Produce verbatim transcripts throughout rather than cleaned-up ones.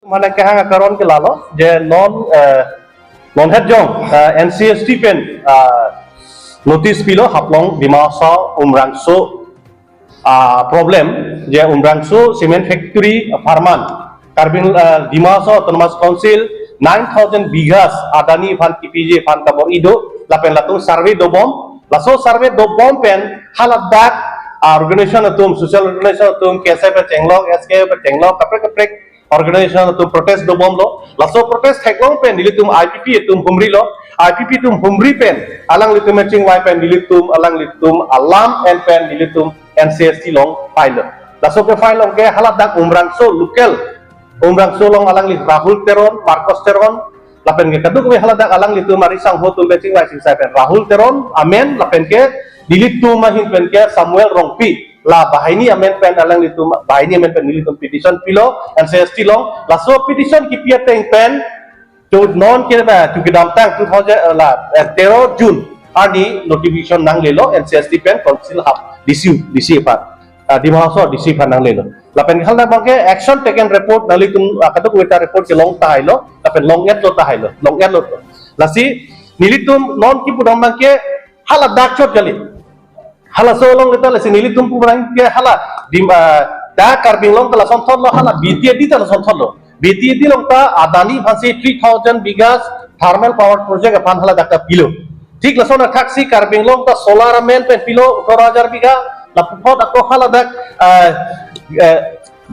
Mane kehang akaron ke lalo, je non, eh, non het jong, eh, N C S T pen, eh, notice pilo Haflong Dima Hasao Umrangso, ah, problem, je Umrangso cement factory apharman Karbi, eh, Dima Hasao Autonomous Council nine thousand bighas Adani aphan kipiji aphan kabor-i do, lapen latum survey dobom, laso survey dobom pen haladak, ah, organization atum, social organization atum, K S A pachenglok, S K A pachenglok, kaprek kaprek organization atum protest dobomlo. Laso protest theklong pen nelitum I P P atum humrilo. I P P atum humri pen alanglitum chingvai pen nelitum, alanglitum alam en pen nelitum N C S T along file lo. Laso ke file along ke haladak Umrangso local, Umrangso along alangli Rahul Teron, Marcos Teron, lapen ke kadokave haladak alanglitum ari sangho atum pen chingvai chingsai pen Rahul Teron amen, lapen ke nelitum ahin pen ke Samuel Rongpi, la banghini amen pen alanglitum, banghini amen pen nelitum petition pilo N C S T along. Laso petition kipi ateng pen to non ke ba to kedamtang two thousand, eh, la, eh, tero June arni notification nanglelo N C S T pen council hap D C, D C aphan, ah, Dima Hasao D C aphan nanglelo. Lapen haladak abangke action taken report nanglitum, ah, kadokave ta report kelong tahailo, lapen long-etlo tahailo, long-etlo. Lasi nelitum non kipu abangke haladak chot kali. Halaso along kita lasi nelitum pu abangke hala Dim, ah, dak Karbi Anglong ta lasonthotlo, hala B T A D ta lasonthotlo. B T A D along ta Adani aphansi three thousand bighas thermal power project aphan haladak ta pilo. Thik lason athaksi Karbi Anglong ta solar amen pen pilo atharo hajar bigha, laputhot ako haladak, ah, eh,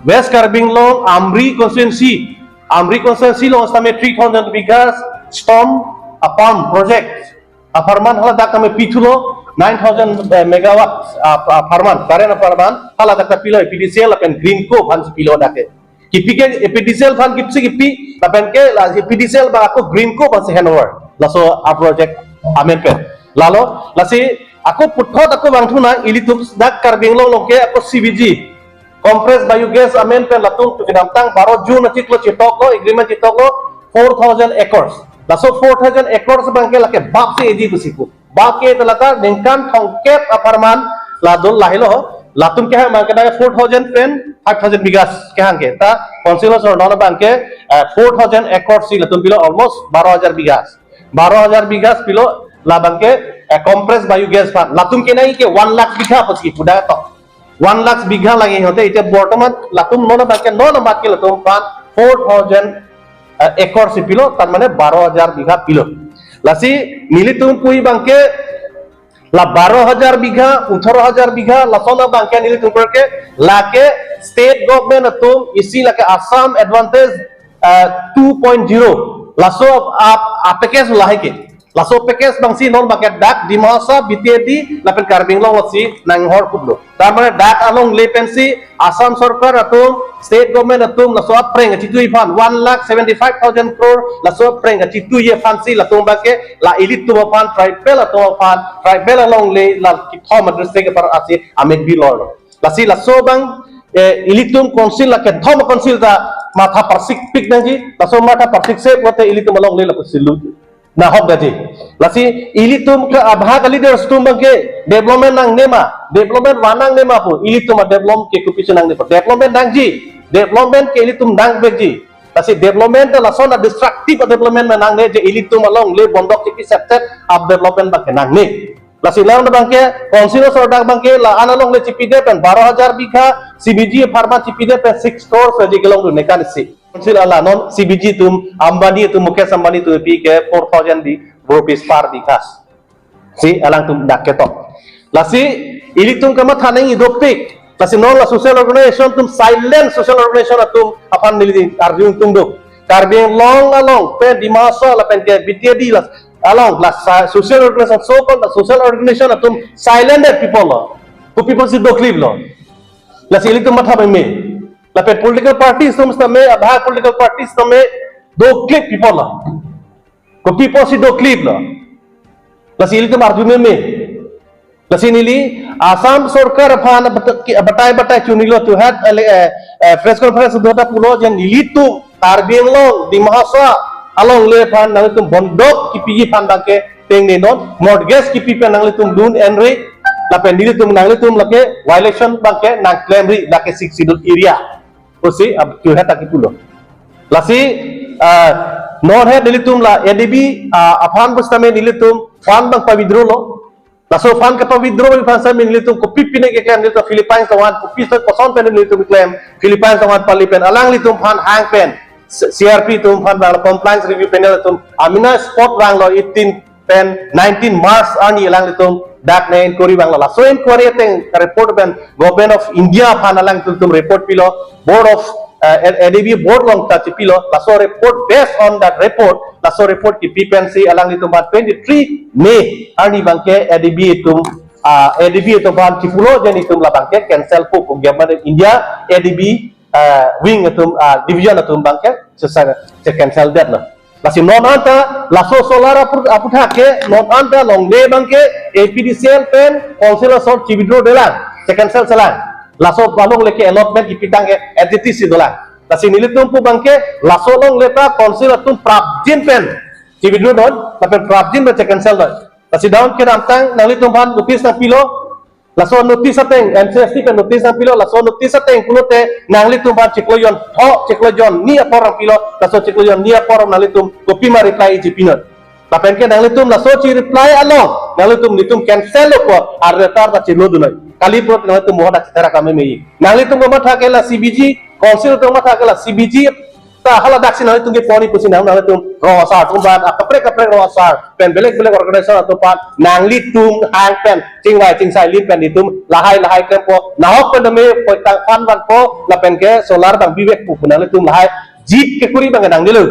West Karbi Anglong Amri constituency, Amri constituency along sitame three thousand bighas storm, ah, pump project apharman haladak kami pithulo nine thousand, eh, megawatt, ah, apharman, current apharman, haladak ta pilo A P D C L lapen Greenko aphansi pilo dak ke. Kipi ke A P D C L aphan kipisi kipi, lapen ke la A P D C L abang ako Greenko aphansi handover. Laso a project amen pen. Lalo, lasi ako puthot ako vangthu nang ilitum dak Karbi Anglong along ke ako C B G, compressed biogas amen pen latum to kedamtang baro June achiklo chetoklo, agreement chetoklo, four thousand acres. Laso four thousand acres abangke lake bapsi eji pusi pu. Bapke ta lata ningkan thomkep apharman la dol lahelo, latum kehang abangke dak four thousand pen five thousand bighas kehang ke. Ta council asor non abangke, eh, four thousand acres si latum pilo almost baro hajar bighas. Baro hajar bighas pilo labangke, eh, compressed biogas aphan. Latum kenai ke one lakh bigha pusi pu dak to. One lakh bigha lagi hote ite bortoman latum non abangke non abangke latum aphan four thousand, eh, acres si pilo, tar mane baro hajar bigha pilo. Lasi nelitum pu abangke la baro hajar bigha, atharo hajar bigha, lason abangke nelitum pu ke lake state government atum isi lake Assam Advantage, eh, two point zero. Laso ap, ap, a package lahai ke. Laso package abangsi non abangke dak Dima Hasao, B T A D, lapen Karbi Anglong si nanghor kuplo. Tar mane dak alongle pensi Assam sorkar atum, state government atum, laso aphreng kachitui aphan, one lakh seventy-five thousand crore, laso aphreng kachitui aphansi latum abangke, la ilitum aphan, tribal atum aphan, tribal alongle, la kethom district apar asi, amek bilor. Lasi laso abang, eh, ilitum council la kethom council ta matha parsik pik nangji, laso matha parsik se pulote ilitum alongle la kusilu nahok daji. Lasi ilitum ke abha ke leaders atum abangke development nangne ma, development vanangne ma pu, ilitum a development ke kopisi nangne pu. Development nangji, development ke ilitum nangvekji. Lasi development ta lason a destructive development ma nangne je ilitum alongle bondok chipi setset up development abangke nangne. Lasi lang abangke council asor dak abangke la-an alongle chipidet pen baro hajar bigha, C B G apharman chipidet pen six crores aji kelongdun ningkan isi. Council ala non C B G atum, Ambani atum, Mukesh Ambani atum pi ke four thousand di rupees per bigha. Si alangtum dak ketok. Lasi ilitum kamatha nangji dopik. Lasi non la social organization atum, silent social organization atum aphan neli arju tungduk. Karbi Anglong along pen Dima Hasao lapen ke B T A D la along la sa-, social organization, so called social organization atum silent people lo. Kopi pusi dokliplo. Lasi ilitum matha meme. Lapen political parties atum sitame, abha political parties sitame doklip people lo. Kopi pusi dokliplo. Lasi ilitum arju meme. Lasi neli Assam sorkar aphan bat-, ki-, batai batai chunilo tuhat, eh, eh, eh, press conference do ta pulo je nelitum Karbi Anglong, Dima Hasao alongle aphan nangtum bondok kipiji aphan abangke tengne non, mortgage kipi pen nanglitum dun enri, lapen nelitum nanglitum lake violation abangke nangklemri lake Sixth Schedule area. Pusi ab tuhat ta kipulo. Lasi, ah, non he nelitum la A D B, ah, aphan pusitame nelitum fund abang pa-withdraw lo. Laso fund kapa-withdraw aphan sitame nelitum kopi pine keklem, nelitum Philippines atum aphan kopi so koson pen nelitum klem, Philippines atum aphan pali pen alanglitum aphan hang pen, C R P atum aphan vanglo, compliance review panel atum amina spot vanglo eighteen pen nineteen March arni alanglitum dak ne inquiry vanglo. Laso inquiry ateng report pen Government of India aphan alanglitum report pilo, Board of, eh, A D B board along ta chipilo. Laso report, based on that report, laso report kipi pensi alanglitum aphan twenty-three May arni abangke A D B atum, ah, A D B atum aphan chipulo je nelitum labangke cancel po pu Government of India A D B, ah, wing atum, ah, division atum abangke sesa che-cancel detlo. Lasi non anta laso solar apu-, aputhak ke non anta longle abangke A P D C L pen council asor chi-withdraw detlang, che-cancel selang. Laso alongle ke allotment kipi tangke entity si dolang. Lasi nelitum pu abangke laso alongle ta council atum prapjin pen chi-withdraw non, lapen prapjin pen che-cancel non. Lasi down kedamtang nanglitum aphan notice nangpilo. Laso notice ateng, M C S T pen notice nangpilo, laso notice ateng pulote nanglitum aphan chiklo jon tho, chiklo jon ni apor nangpilo, laso chiklo jon ni apor nanglitum kopima reply iji pinon. Lapen ke nanglitum laso chi-reply along nanglitum nelitum cancel lo ko, ar letter ta chilo dunoi. Kali pulote nanglitum mohot achitherak kami mei. Nanglitum kamatha ke la C B G, council atum kamatha ke la C B G, ta hala daksi nanglitum kepon-i pusi nang nanglitum rong asar atum aphan, ah, kaprek kaprek rong asar pen belek belek organization atum aphan nanglitum hang pen chingvai chingsai lin pen nelitum lahai lahai klempo, nahok pen tame poitang fund vanpo, lapen ke solar abang bivek pu pu nanglitum lahai jit kekuri abangke nangnelo.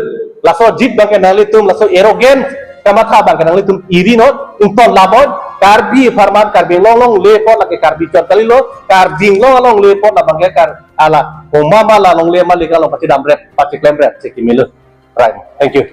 Laso jit abangke nanglitum, laso arrogant kamatha abangke nanglitum iri non, ington lamon, Karbi apharman, Karbi Anglong alongle apot lake Karbi chot kalilo, Karbi Anglong alongle apot labangke Kar-, ala, o mama la longle malika long pachidam ret, pachiklem ret, si kimilo. Right. Thank you.